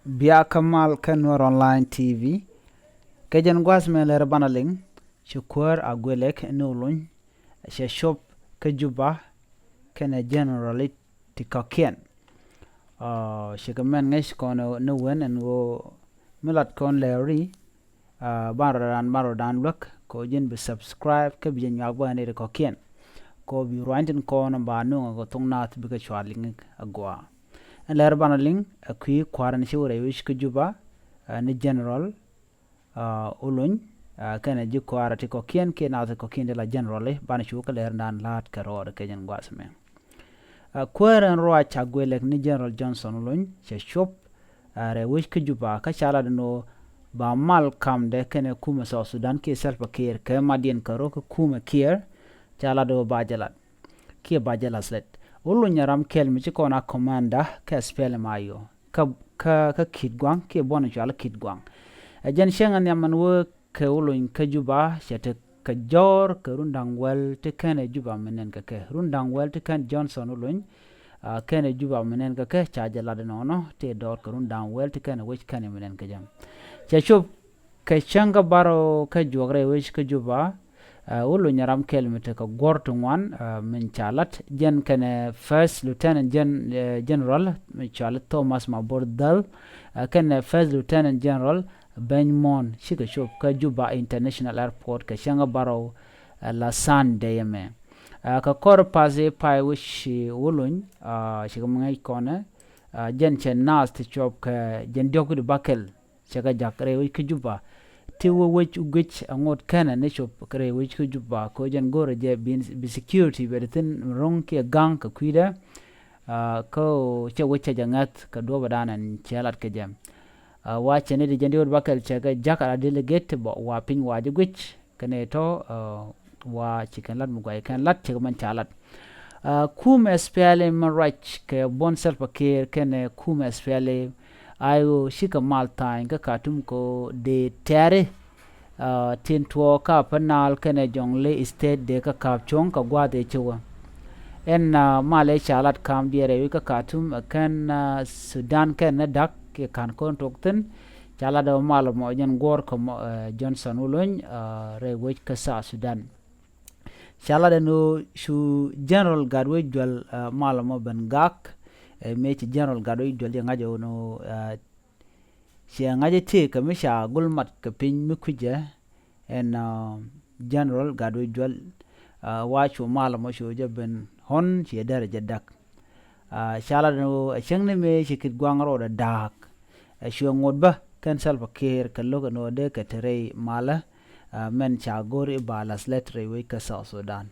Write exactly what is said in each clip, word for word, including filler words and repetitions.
Bia kä mal kä Nuer Online T V. Kɛ jɛn gua̱a̱th mɛ lɛr banɛ liŋ, ci kuäär a guɛlɛk ni Uluny, cɛ cop kä Juba kɛnɛ generali ti kɔ̱kiɛn. Aa, cikɛ mɛn ŋäc kɔn ni wen ɛn ɣöö mi lat kɔn lɛri, aa, ban rɔdan, ban rɔdan luäk kɛ ɣöö ji̱n bi subscribe kä bi jɛ nyuak bä ni ri kɔ̱kiɛn. Kɛ ɣöö bi ruany tin kɔn ba nuŋ kɛ thok naath bikɛ cua liŋ a gɔaa. Ɛn lɛr banɛ liŋ, ɛ kui̱ kua̱r ɛn ci wä rɛy wi̱c kä Juba, aa, ni general, aa, Uluny, aa, kɛnɛ ji̱ kua̱r ti kɔ̱kiɛn kiɛ naath kɔ̱kiɛn ti la generali, banɛ cu kä lɛr dan la̱a̱t kɛ rɔɔd kɛ jɛn gua̱a̱th mɛ. Aa, kuäär ɛn ruac ca guɛlɛk ni General Johnson Uluny cɛ cop, aa, rɛy wi̱c kä Juba kä ca lat ɛn ɣöö ba mal kamdɛ kɛnɛ kumɛ South Sudan kiɛ Salva Kiir kɛ madiɛn kɛ rɔ kä kumɛ Kiir, ca lat ɣöö ba jɛ lat kiɛ ba jɛ lath lɛt. Uluny ɛ ram kɛl mi ci kɔn a commander kä SPLM-IO kä, kä, kä Kitgwang kiɛ buɔn cual Kitgwang. Ɛ jɛn cäŋ ɛ nhiam ɛn wee kɛ Uluny kä Juba cɛ te kɛ jɔɔr kɛ run da̱ŋ wäl ti kɛn ɛ Juba mi nɛn kɛ kɛ. Run da̱ŋ wäl ti kɛn Johnson Uluny, aa, kɛn ɛ Juba mi nɛn kɛ kɛ ca jɛ lat ɛnɔnɔ ti dɔɔr kɛ run da̱ŋ wäl ti kɛn ɛ wec kɛn ɛ mi nɛn kɛ jɛ. Cɛ cop kɛ cäŋ kä bärɔw kä juɔk rɛy wec kä Juba, aa, Uluny ɛ ram kɛl mi tekɛ guɔ̱r ti ŋuan, aa, min ca lat jɛn kɛnɛ First Lieutenant Gen-, ɛ, General mi cɔal Thomas Mabor Dhal, aa, kɛnɛ First Lieutenant General Beny Mon cikɛ cop kä Juba International Airport kɛ cäŋ kä bärɔw, ɛ, la Sunday ɛmɛ. Ɛ, kɛ kɔr path i̱ pay wi̱c ci Uluny, aa, cikɛ mi ŋäc kɔnɛ, aa, jɛn cɛ naath ti cop kɛ jɛn diɔ̱k wi̱cdɛ bäkɛl cɛ kɛ jak rɛy wec kä Juba. Ti wä wec guic ɛ ŋot kɛnɛ ni cop kɛ rɛy wec kä Juba kɛ jɛn go̱rɛ jɛ bi, bi security bɛ ti thi̱n ro̱ŋ kiɛ ga̱ŋ kɛ kui̱dɛ. Aa, kä cɛ wec cɛ jɛ ŋäth kɛ duɔ̱ɔ̱pɛ dan ɛn cɛ lat kɛ jɛ. Aa, wa cɛ ni di jɛn diɔ̱k wi̱cdɛ bäkɛl cɛ kɛ jak a la delegate bä wa piny wa jɛ guic. Kɛnɛ tɔ, aa, wa ci kɛn lat mi guay kɛn lat cɛ kɛ mɛn ca lat. Aa, kumɛ SPLM ruac kɛ buɔn Salva Kiir kɛnɛ kumɛ SPLM-IO cikɛ mal tha̱a̱ny kä Khartoum kɛ dee tɛ̈ri, aa, tin tuɔɔk kä Upper Nile kɛnɛ Jonglei State dee kä ka̱p cuɔ̱ŋ kɛ gua̱a̱th ëë ci wä. Ɛn, aa, mal ëë ca lat ka̱m diɛɛr ɛ wi̱c kä Khartoum, aa, kɛn, aa, Sudan kɛn ni da̱k kiɛ ka̱n kɔn tuɔk thi̱n. Ca lat ɛ mal mɔ jɛn guɔ̱ɔ̱r kɛ mɔ, aa, Johnson Uluny, aa, rɛy wec kä South Sudan. Ca lat ɛn ɣöö cu General Gatwec Dual, aa, mal mɔ ben gak, ɛ, mëë ci General Gatwec Dual jɛ ŋa̱c ɛ ɣöö, aa, ciɛ ŋa̱c ɛ tëëk kɛ mi ca gul mat kɛ piny mi kui̱cɛ ɛn, aa, General Gatwec Dual, aa, wa cu mal mɔ cu jɛ ben ɣɔ̱n ciɛ derɛ jɛ da̱k. Aa, ca lat ɛn ɣöö ɛ cäŋ ni mëë ci Kitgwang rɔɔdɛ da̱a̱k. Ɛ cuɛ ŋot bä kɛn Salva Kiir kɛ lo̱k ɛn ɣöö dee kɛ te rɛy malä, aa, mɛn ca go̱r i̱ ba lath lɛt rɛy wec kä South Sudan.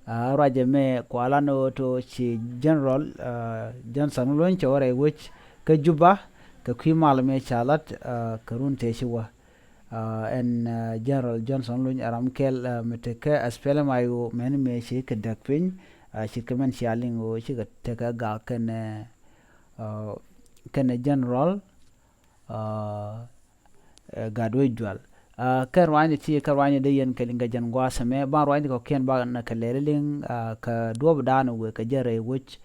Aa, ruacɛ mɛ kualan ɣöö to ci General, aa, Johnson Uluny cɛ wä rɛy wec kä Juba kɛ kui̱ mal mëë ca lat, aa, kɛ run tëë ci wä. Aa, ɛn, aa, General Johnson Uluny ɛ ram kɛl, aa, mi tekɛ SPLM-IO mɛn mëë ci kɛ däk piny, aa, ci kɛ mɛn cia liŋ ɣöö cikɛ tekɛ gak kɛnɛ, aa, kɛnɛ General, aa, ɛ, Gatwec Dual. Aa, kɛ ruanyni ti kɛ ruanyni dee yɛn kɛ liŋ kɛ jɛn gua̱a̱th ɛmɛ ban ruanyni kɔ̱kiɛn ba na kɛ lɛli liŋ, aa, kɛ duɔ̱ɔ̱p dan wëë kɛ jɛ rɛy wec,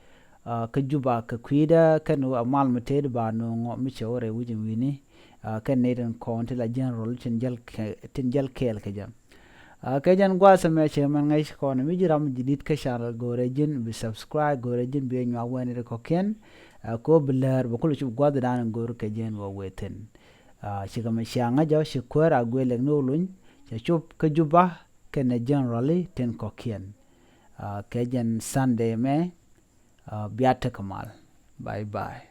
aa, kä Juba kɛ kui̱dä kɛn wä a mal mi tëëd ba nööŋɔ mi cɛ wä rɛy wec in wi̱ni. Aa, kɛn ni tin kɔn ti la General tin jäl kɛ, tin jäl kɛɛl kɛ jɛ. Aa, kɛ jɛn gua̱a̱th ɛmɛ cɛ mɛn ŋäc kɔn mi ji̱ ram ji̱ di̱t kä channel go̱rɛ ji̱n bi subscribe go̱rɛ ji̱n bi nyuak wɛn ri kɔ̱kiɛn. Aa, ko bi lär bɛ kulɛ cup gua̱a̱th dan go̱r kɛ jɛn wä wee thi̱n. Aa, cikɛ mɛ cia ŋäc ɔ ci kuäär a guëë lɛk ni Uluny cɛ cup kä Juba kɛnɛ General tin kɔ̱kiɛn. Aa, kɛ jɛn Sunday mɛ, aa, bia tekɛ mal. Bye bye.